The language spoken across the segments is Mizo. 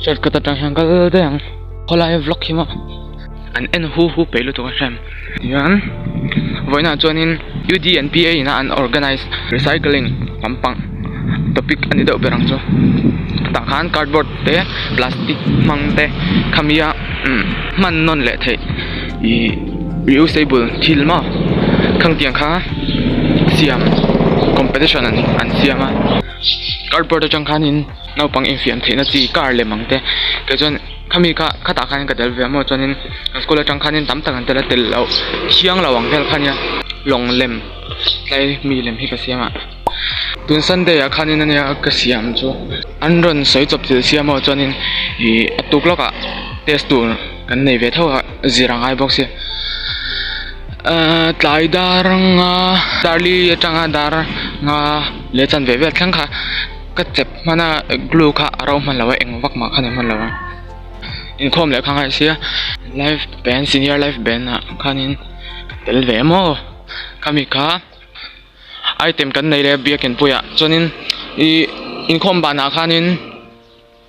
Church kawt atang hian kal daih ang khawlaia vlog hi maw an en hu hu peih lutuk a hrem tihian vawiinah chuanin U_D_N_P_A ina an organize recycling lampang topic a ni deuh ber ang chu tah khan cardboard te plastic hmang te khamia umm hman nawn leh theih ihh reusable thil maw khang tiang kha siam competition an siam a cardboard atang khanin. Naupang infiam theihna chi car lem ang te kei chuan khami kha khatah khan ka tel ve a maw chuanin kan school atang khanin tam tak an tel a tel loh thiang lo ang vel kha nia lawng lem tlai mi lem hi ka siam a tun sunday ah khanin ania ka siam chu an rawn sawi chawp chilh sia maw chuanin ih a tuk lawkah test tur kan nei ve tho a zir a ngai bawk sia ahh tlai dar anga darli atanga dar nga leh chanve vel thleng kha. Ka chep hman a glue kha a ro hman lo a eng vak mah kha ni hman lo a inkhawm leh kha ngai sia live band senior live band ah khanin ka tel ve maw khami kha item kan nei leh a biakin puiah chuanin ih inkhawm banah khanin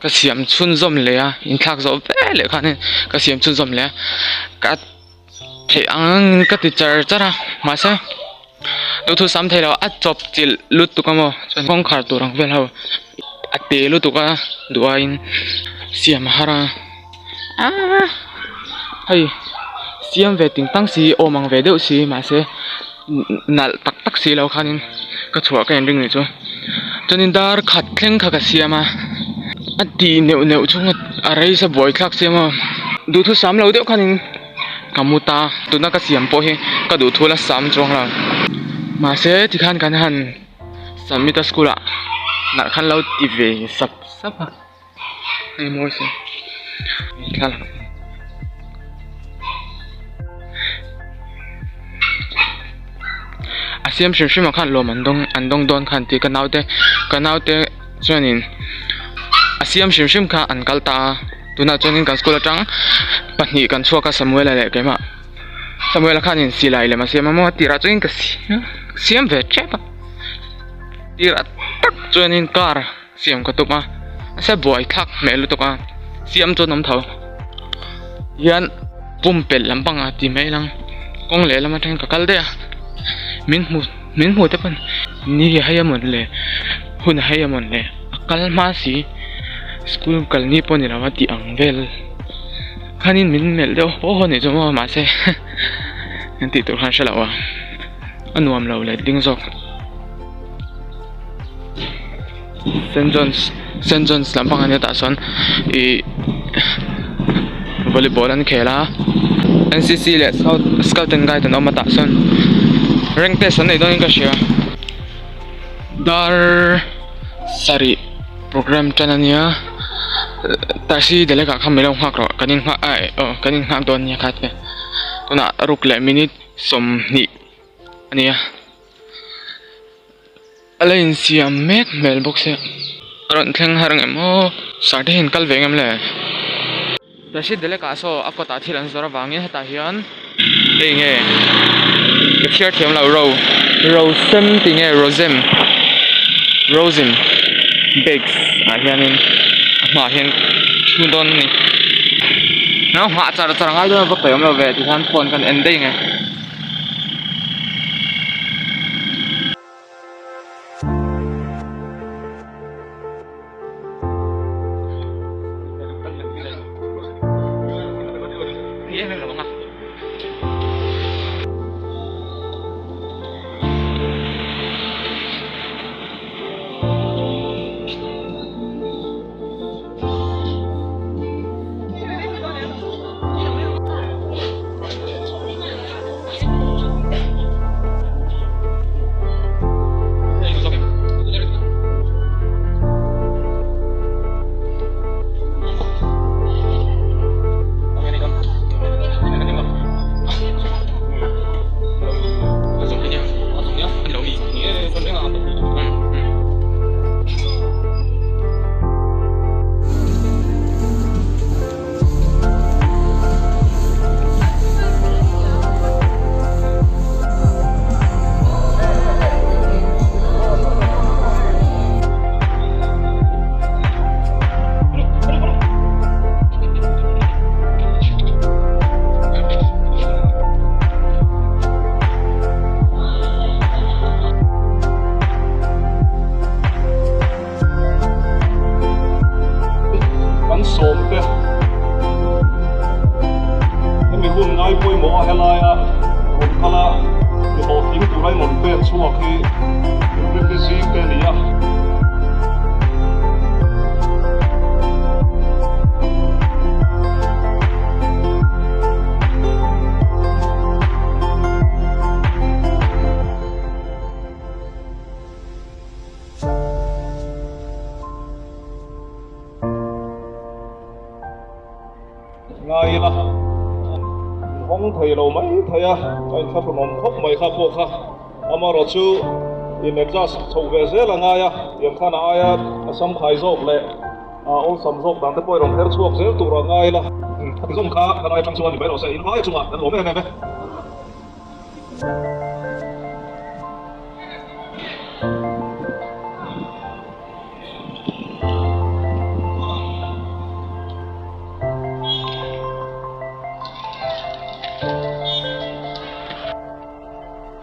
ka siam chhunzawm leh a inthlak zawh ve leh khanin ka siam chhunzawm leh a ka theih ang angin ka ti char char a mahse. Duhthu sam thei lo a chawp chilh lutuk a maw chuan kawngkhar tur ang vel ho a te lutuk a duh aiin siam a har a aaa hei siam ve ting tang si awm ang ve deuh si mahse nalh tak tak si lo khanin ka chhuah ka inring nih chu chuanin dar khat thleng kha ka siam a a tih neuh neuh chhunga a rei sa buaithlak si a maw duhthu sam lo deuh khanin. Ka mu ta, tuna ka siam pawh hi ka duh thu la sam chuang lo. Mahse tikhan kan han submit a school ah nalh khan lo ti ve sap sap a, hei mawi se thlalak. A siam hrim hrim ah khan lawm an dawng an dawng dawn khan tih ka naute ka naute chuanin a siam hrim hrim kha an kal ta a. Tunah chuanin kan school atang pahnih kan chhuak a Samuela leh keimah Samuela khanin silai lem a siam a maw tirah chuanin ka siam ve tep a tirah tak chuanin car siam ka tum a nasa buai thlak hmel lutuk a siam chuan awm tho hian pumpelh lampang ah ti mai lang kawng lehlam atangin ka kal daih a min hmu min hmu te pawn ni hei a mawn le hun hei a mawn le a kal hma si school kal ni pawh ni lo a tih ang vel khanin min melh deuh haw haw anih chu maw mahse an tih tur khan hre lo a a nuam lo let ding zawk Saint John's Saint John's lampang ania tah sawn ih volleyball an khel a N C C leh scout scout and guide an awm a tah sawn rank test an nei dawn in ka hria dar sarih program tan ania taxi delek ah khan min lo nghak rawh kan in nghah aih aw kan in nghak dawn ania kha te tunah ruk leh minute 20 ania. A la insiam mek hmel bawk sia a rawn thleng har ang em aw sarte hi an kal ve ang em le Taxi Delek ah saw a kawtah thil an zawrh avangin hetah hian hei nge ka chhiar thiam lo ro rosem tih nge rosem rosin bakes ah hianin a hmaah hian thu dawn a ni nghah char char ngai dawn a va paih awm lo ve tikhan phone khan en daih nge. tura in rawn pen chhuak hi Inrinni zing te a ni a. Ngai ila hawng thei lo mai thei a, a inthlahrunawm khawp mai kha pawh kha amaherawh chu in adjust chhoh ve zel a ngai a, tiang khan a aia a sam khai zawk leh a awlsam zawk dan te pawh i rawn her chhuak zel tur a ngai ila. Khati zawng kha ka lai atang chuan ni mai rawh se, in vai chungah kan lawm em em e.